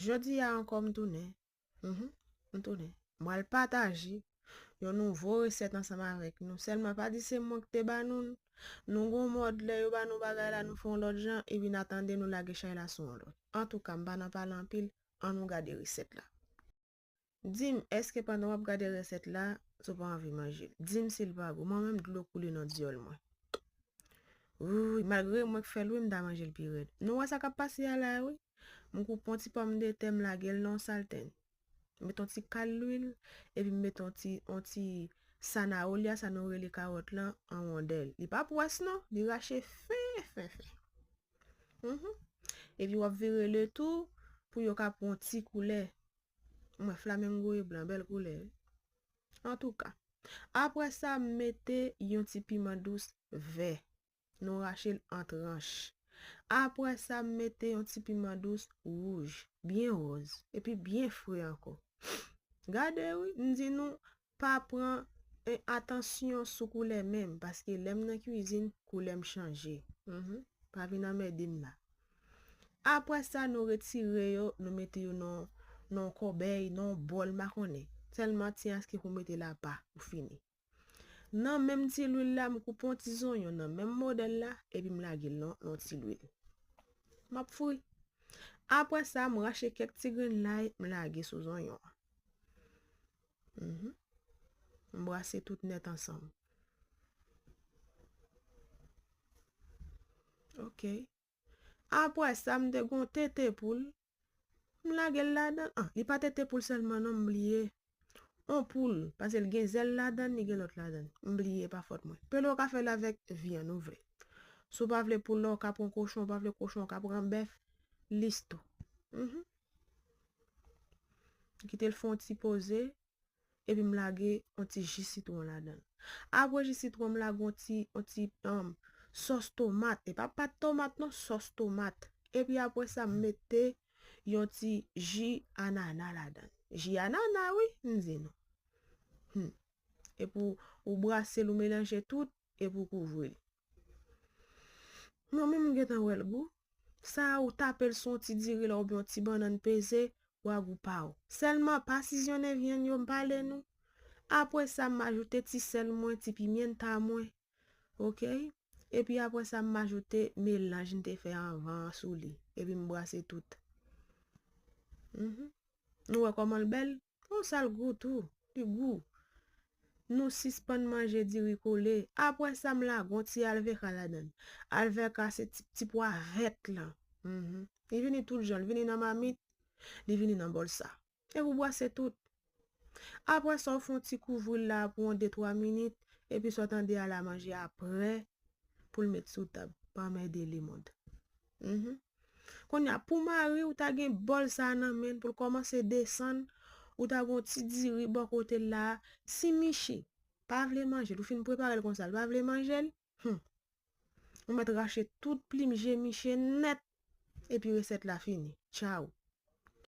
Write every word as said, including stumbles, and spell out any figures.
Jodi a ankò m tounen. Mhm, m tounen. M pral pataje yon nouvo resèt ansanm avèk nou. Sèlman pa di se mwen ki te ba nou l. Nou gon mòd lè yo ba nou bagay la, nou fè yon lòt jan, epi n a tande nou lage chay la sou yon lòt. Antouka, m pa nan pale anpil, ann nou gade resèt la. Di m, èske pandan w ap gade resèt la, si w pa anvi manje l? Di m si l pa gou. Mwen menm, dlo koule nan dyòl mwen. Wouy, malgre mwen k fè l, wi, m ta manje l pi rèd. Nou wè sa k ap pase a la, wi. M koupe yon ti pòmdetè, m lage l nan yon saltèn. M mete yon ti kal lwil, epi m mete yon ti, yon ti sanawolya, sa nou rele kawòt lan, an wondèl. Li pa pwès non, li rache fen, fen, fen. Mhm. Epi w ap vire le tou pou yo ka pran yon ti koulè. M wè flamengo e blan, bèl koulè, wi. Antouka, apre sa, m mete yon ti piman dous vè. Nou rache l an tranch. Apre sa, m mete yon ti piman dous wouj, byen wòz, epi byen fre ankò. Gade, wi, m di nou, pa pran, eh, atansyon sou koulè men m, paske lè m nan kwizin, koulè m chanje. Mhm. Pa vin anmède m la. Apre sa, nou retire yo, nou mete yo nan, nan kòbèy, nan bòl, m pa konnen. Sèlman ti aski pou mete l apa, ou fini. Nan menm ti lwil la, m koupe yon ti zonyon nan menm modèl la, epi m lage l nan yon ti lwil. M ap fri. Apre sa, m rache kèk ti grenn lay, m lage sou zonyon an. Mhm. M brase tout nèt ansanm. Ok. Apre sa, m te gon tete poul. M lage l ladan. Ah, li pa tete poul sèlman non, m bliye. On poul, paske l gen zèl ladan, li gen lòt ladan. M bliye, pa fòt mwen. Pele w ka fè l avèk vyann ou vle. Si w pa vle poul la, w ka pran kochon, w pa vle kochon, w ka pran bèf. Lis tou. Mhm. Kite l fè yon ti poze. Epi m lage yon ti ji sitwon ladan l. Apre ji sitwon, m lage yon ti, yon ti, um, sòs tomat. E pa pat tomat non, sòs tomat. Epi apre sa, m mete yon ti ji anana ladan l. Ji anana, wi, m di nou. Hmm. Epi w, ou brase l, ou melanje tout, epi w kouvri l. Mwen menm, m gentan wè l gou. Sa a, ou tape l sou yon ti diri la oubyen yon ti bannann peze, w a gou pa w. Sèlman, pa sizyonnen vyann yo, m pale nou. Apre sa, m ajoute ti sèl mwen, ti pimenta mwen. Ok? Epi apre sa, m ajoute melanj m te fè anvan an sou li. Epi m brase tout. Mhm. Nou wè kòman l bèl? Yon sal gou tou. Li gou. Nou sispann manje diri kole. Apre sa, m lage yon ti alveka ladan l. Alveka se ti, ti pwa vèt lan. Mhm. Li vini tout jan. Li vini nan mamit. Li vini nan bòl sa. Epi w brase tout. Apre sa, w fè yon ti kouvri l la pou yon de twa minit. Epi sa w tande a la manje a prè pou l met sou tab. Pa anmède lemonn. Mhm. Kounye a, pou mari w ta gen bòl sa a nan men l, pou l kòmanse desann, ou ta gen yon ti diri bò kote l la, si Michi pa vle manje l, ou fin prepare l konsa, l pa vle manje l, hmm. Ou mèt rache tout plim je Michi nèt, epi resèt la fini. Tchaw.